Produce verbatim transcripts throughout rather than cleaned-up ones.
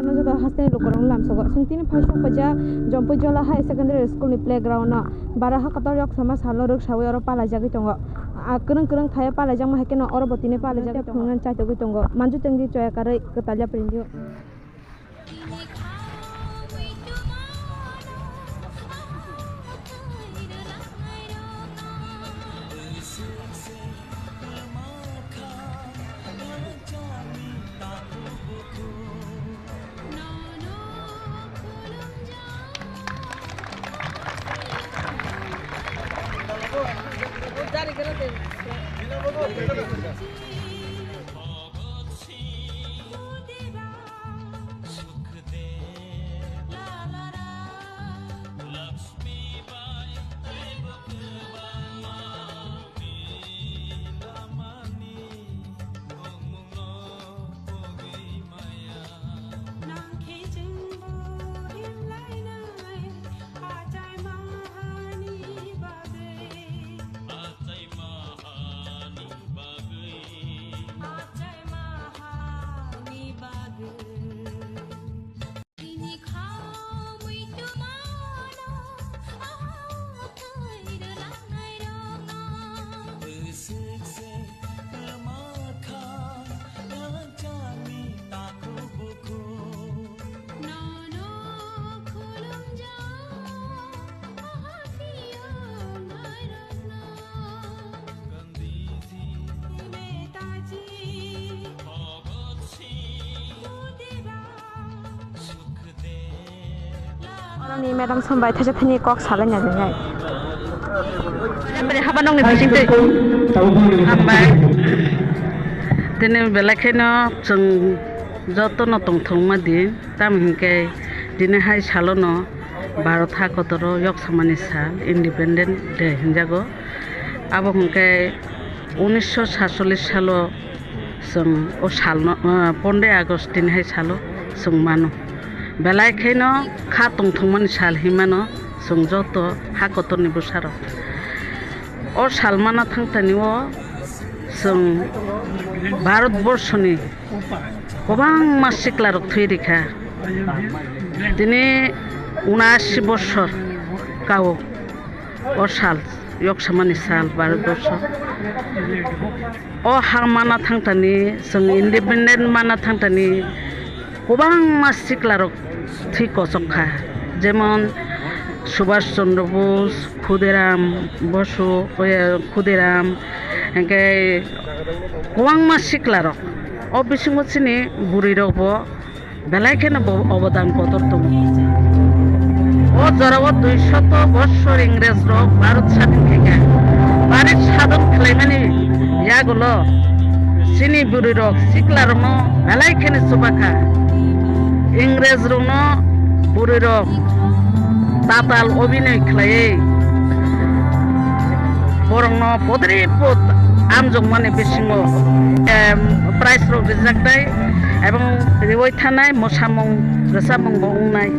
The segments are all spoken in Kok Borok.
Joto hasteni lukurokno lamsogo. Chwng tini phaisok paijak Jompui Jola High Secondary School ni playground o. Bara ha kotor yok sama salno rwk sawi oro palaijagwi tongo. A kwrwng kwrwng thaya palaijakma hai kheno oro bo tini palaijagwi tongo. Phunuknani chaitogwi tongo. Manju tengdi choya karwi kwtalya prindio. Oroni madam sombai thaisa thani kok salai nai nai. Haba nongni bising twi. Hambai. Tini belai kheno chwng jotono tongthokma di. Tamo hinkhe tini hai salono Bharat ha kotoro yoksamani sal, Independent Day hinjago. Abo hinkhe unisho satchollish salo chwng o salno, ah, pondroi August tini hai salo chwng mano. Belai kheno kha tongthokmani sal hinmano chwng joto ha kotorni bwsarok. O sal mana thangtani o chwng Bharat borshoni kwbangma siklarok thwi rikha. Tini unashi bosor kao o sal, yoksamani sal, Bharat borsho. O ha mana thangtani, chwng independent mana thangtani kwbangma siklarok thwi kochok kha. Jemon Subhash Chandra Bose, Khudiram Bosu, oye, Khudiram, hingke kwbangma siklarok. O bisingo chini bwrwirokbo belai kheno bo obodan kotor tongo. O jorao dui shoto bossor Ingresrok Bharat sadin khaikha. Bharat sadin khlaimani yagulo chini bwrwirok siklarokno belai kheno chubakha. Ingresrokno bwrwirok tatal obinoi khlaiwi borokno podri pod amjokmani bisingo, em, prize rok rijak nai ebong riwi thanai mosamung rwchapmung bo wngnai.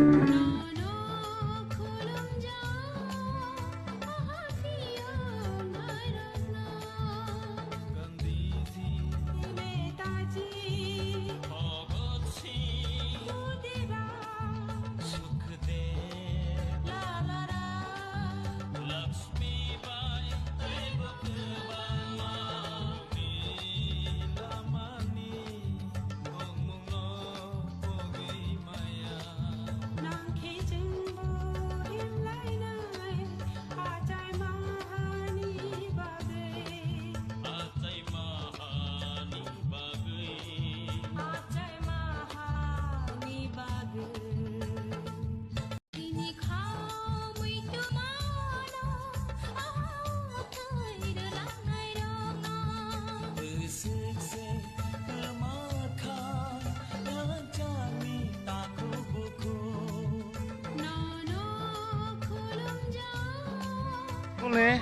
Kune?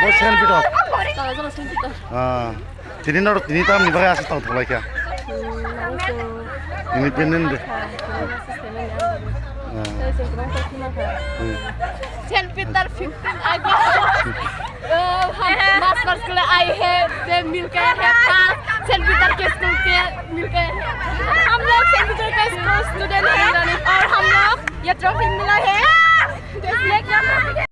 Bo Saint Peter. Ah, tini norok tini tamni bagwi aswk tong thanglaikha? Independent Day. Ah. Hmm. Saint Peter fifteen August. Uh, हम march past के लिए आए हैं, ते मिलके है खास। Saint Peter के स्कूल के मिलके है। हम लोग सेंट